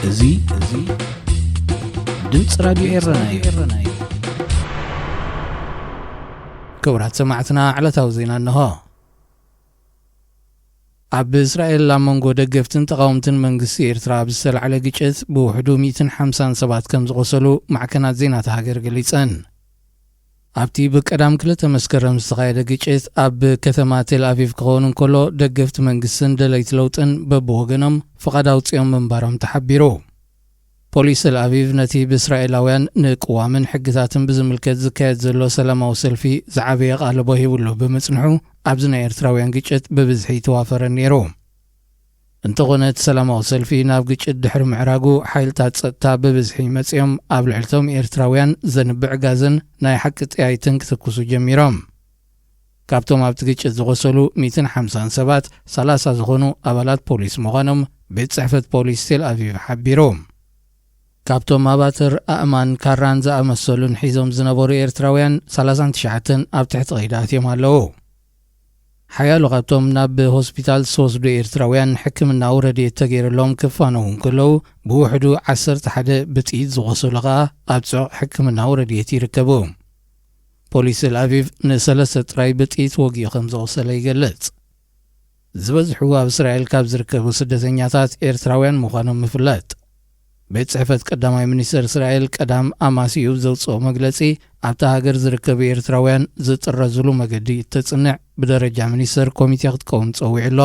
እዚ እዚ ድምፂ ራዲዮ ኤረና እዩ። ክቡራት ሰማዕትና፣ ዕለታዊ ዜና እንሆ። ኣብ እስራኤል ኣብ መንጎ ደገፍትን ተቓወምትን መንግስቲ ኤርትራ ኣብ ዝተላዕለ ግጭት ብውሕዱ ሚእትን ሓምሳን ሰባት ከም ዝቖሰሉ ማዕከናት ዜናት ሃገር ገሊጸን። ኣብቲ ብቀዳም ክልተ መስከረም ዝተኻየደ ግጭት ኣብ ከተማ ቴል ኣቪቭ ክኸውን እንከሎ፣ ደገፍቲ መንግስትን ደለይቲ ለውጥን በብወገኖም ፍቓድ ኣውጺኦም ምንባሮም ተሓቢሩ። ፖሊስ ቴል ኣቪቭ ነቲ ብእስራኤላውያን ንቅዋምን ሕግታትን ብዝምልከት ዝካየድ ዘሎ ሰላማዊ ሰልፊ ዝዓበየ ኣቓልቦ ሂቡሉ ብምጽንሑ፣ ኣብዚ ናይ ኤርትራውያን ግጭት ብብዝሒ ይተዋፈረ ነይሩ። እንተኾነ፣ እቲ ሰላማዊ ሰልፊ ናብ ግጭት ድሕሪ ምዕራጉ፣ ሓይልታት ጸጥታ ብብዝሒ መጺኦም ኣብ ልዕልቶም ኤርትራውያን ዘንብዕ ጋዝን ናይ ሓቂ ጠያይትን ክትኩሱ ጀሚሮም። ካብቶም ኣብቲ ግጭት ዝቖሰሉ ሚእትን ሓምሳን ሰባት፣ ሰላሳ ዝኾኑ ኣባላት ፖሊስ ምዃኖም ቤት ጽሕፈት ፖሊስ ቴል ኣቪቭ ሓቢሩ። ካብቶም ኣባትር ኣእማን ካራን ዝኣመሰሉን ሒዞም ዝነበሩ ኤርትራውያን፣ ሰላሳን ትሽዓተን ኣብ ትሕቲ ቀይዲ ኣትዮም ኣለዉ። ሓያሎ ካብቶም ናብ ሆስፒታል ዝተወስዱ ኤርትራውያን ሕክምናዊ ረድኤት ተገይርሎም ክፋነዉ እንከለዉ፣ ብውሕዱ ዓሰርተ ሓደ ብጥይት ዝቖሰሉ ከኣ ኣብ ጽዑቕ ሕክምናዊ ረድኤት ይርከቡ። ፖሊስ ቴል ኣቪቭ ንሰለስተ ጥራይ ብጥይት ወጊኡ ከም ዘቑሰለ ይገልጽ። ዝበዝሑ ኣብ እስራኤል ካብ ዝርከቡ ስደተኛታት ኤርትራውያን ምዃኖም ይፍለጥ። ቤት ጽሕፈት ቀዳማይ ሚኒስተር እስራኤል ቀዳም ኣማሲኡ ዘውጽኦ መግለጺ፣ ኣብታ ሃገር ዝርከቡ ኤርትራውያን ዝጥረዝሉ መገዲ እተጽንዕ ብደረጃ ሚኒስተር ኮሚቴ ክትከውን ጸዊዑ ኣሎ።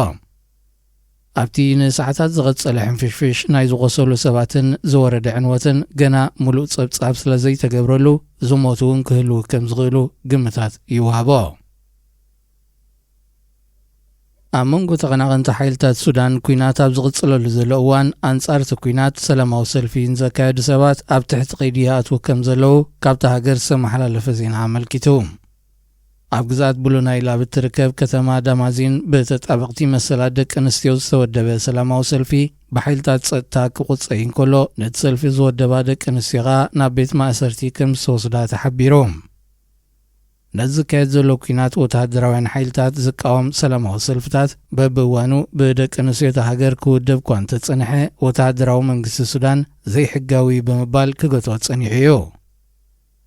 ኣብቲ ንሰዓታት ዝቐጸለ ሕንፍሽፍሽ፣ ናይ ዝቖሰሉ ሰባትን ዝወረደ ዕንወትን ገና ምሉእ ጸብጻብ ስለ ዘይተገብረሉ፣ ዝሞቱ እውን ክህልዉ ከም ዝኽእሉ ግምታት ይወሃቦ። ኣብ መንጎ ተቐናቐንቲ ሓይልታት ሱዳን ኲናት ኣብ ዝቕጽለሉ ዘሎ እዋን፣ ኣንጻር እቲ ኲናት ሰላማዊ ሰልፊ ንዘካየዱ ሰባት ኣብ ትሕቲ ቀይዲ ይኣትዉ ከም ዘለዉ ካብታ ሃገር ዝተመሓላለፈ ዜና ኣመልኪቱ። ኣብ ግዝኣት ብሉ ናይል ኣብ እትርከብ ከተማ ዳማዚን፣ ብተጣበቕቲ መሰላት ደቂ ኣንስትዮ ዝተወደበ ሰላማዊ ሰልፊ ብሓይልታት ጸጥታ ክቑጸይ እንከሎ፣ ነቲ ሰልፊ ዝወደባ ደቂ ኣንስትዮ ኸኣ ናብ ቤት ማእሰርቲ ከም ዝተወስዳ ተሓቢሩ። ነዚ ዝካየድ ዘሎ ኲናት ወተሃደራውያን ሓይልታት ዝቃወም ሰላማዊ ሰልፍታት በብእዋኑ ብደቂ ኣንስትዮ እታ ሃገር ክውደብ እኳ እንተጸንሐ፣ ወተሃደራዊ መንግስቲ ሱዳን ዘይሕጋዊ እዩ ብምባል ክገትኦ ጸኒሑ እዩ።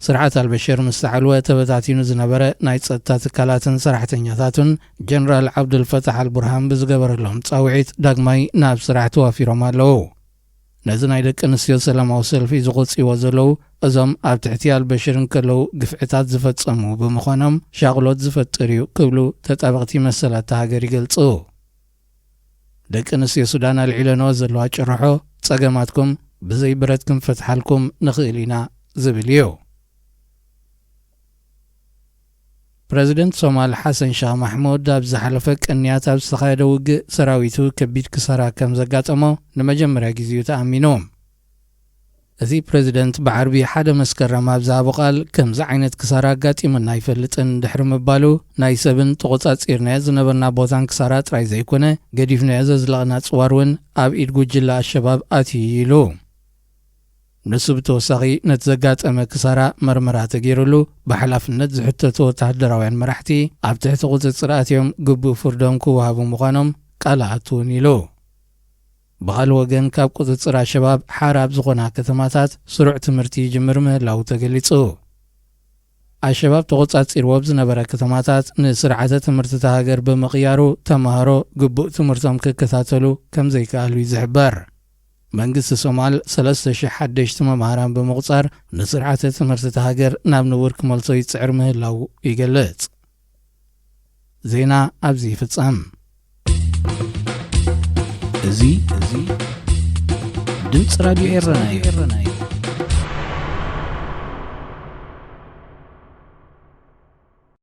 ስርዓት ኣልበሽር ምስ ተዓልወ፣ ተበታቲኑ ዝነበረ ናይ ጸጥታ ትካላትን ሰራሕተኛታቱን፣ ጀነራል ዓብዱልፈታሕ ኣልቡርሃን ብዝገበረሎም ጻውዒት ዳግማይ ናብ ስራሕ ተዋፊሮም ኣለዉ። ነዚ ናይ ደቂ ኣንስትዮ ሰላማዊ ሰልፊ ዝቖጽይዎ ዘለዉ፣ እዞም ኣብ ትሕቲ ኣልበሽር እንከለዉ ግፍዕታት ዝፈጸሙ ብምዃኖም፣ ሻቕሎት ዝፈጥር እዩ ክብሉ ተጣበቕቲ መሰላት እታ ሃገር ይገልጹ። ደቂ ኣንስትዮ ሱዳን ኣልዒለንኦ ዘለዋ ጭርሖ፣ "ጸገማትኩም ብዘይ ብረት ክንፈትሓልኩም ንኽእል ኢና" ዝብል እዩ። ፕረዚደንት ሶማል ሓሰን ሻህ ማሕሙድ ኣብ ዝሓለፈ ቅንያት ኣብ ዝተኻየደ ውግእ፣ ሰራዊቱ ከቢድ ክሳራ ከም ዘጋጠሞ ንመጀመርያ ግዜኡ ተኣሚኑ። እዚ ፕረዚደንት ብዓርቢ ሓደ መስከረም ኣብ ዝሃቦ ቃል፣ "ከምዚ ዓይነት ክሳራ ኣጋጢሙና ኣይፈልጥን" ድሕሪ ምባሉ፣ ናይ ሰብን ተቖጻጺርናዮ ዝነበርና ቦታን ክሳራ ጥራይ ዘይኮነ፣ ገዲፍናዮ ዘዝለቕና ጽዋር እውን ኣብ ኢድ ጉጅለ ኣሸባብ ኣትዩ ኢሉ። ንሱ ብተወሳኺ፣ ነቲ ዘጋጠመ ክሳራ መርመራ ተገይሩሉ፣ ብሓላፍነት ዝሕተቱ ወተሃደራውያን መራሕቲ ኣብ ትሕቲ ቁጽጽር ኣትዮም ግቡእ ፍርዶም ክወሃቡ ምዃኖም ቃል ኣኣቱ እውን ኢሉ። ብኻልእ ወገን፣ ካብ ቁጽጽር ኣሸባብ ሓራ ኣብ ዝኾና ከተማታት ስሩዕ ትምህርቲ ይጅምር ምህላዉ ተገሊጹ። ኣሸባብ ተቖጻጺርዎ ኣብ ዝነበረ ከተማታት ንስርዓተ ትምህርቲ እታ ሃገር ብምቕያሩ፣ ተማሃሮ ግቡእ ትምህርቶም ክከታተሉ ከም ዘይከኣሉ እዩ ዝሕበር። መንግስቲ ሶማል ሰለስተ ሽሕ ሓደሽቲ መማህራን ብምቑጻር፣ ንስርዓተ ትምህርቲ እታ ሃገር ናብ ንቡር ክመልሶ ይጽዕር ምህላዉ ይገልጽ። ዜና ኣብዚ ይፍጸም። እዚ፣ እዚ ድምፂ ራዲዮ ኤረና እዩ።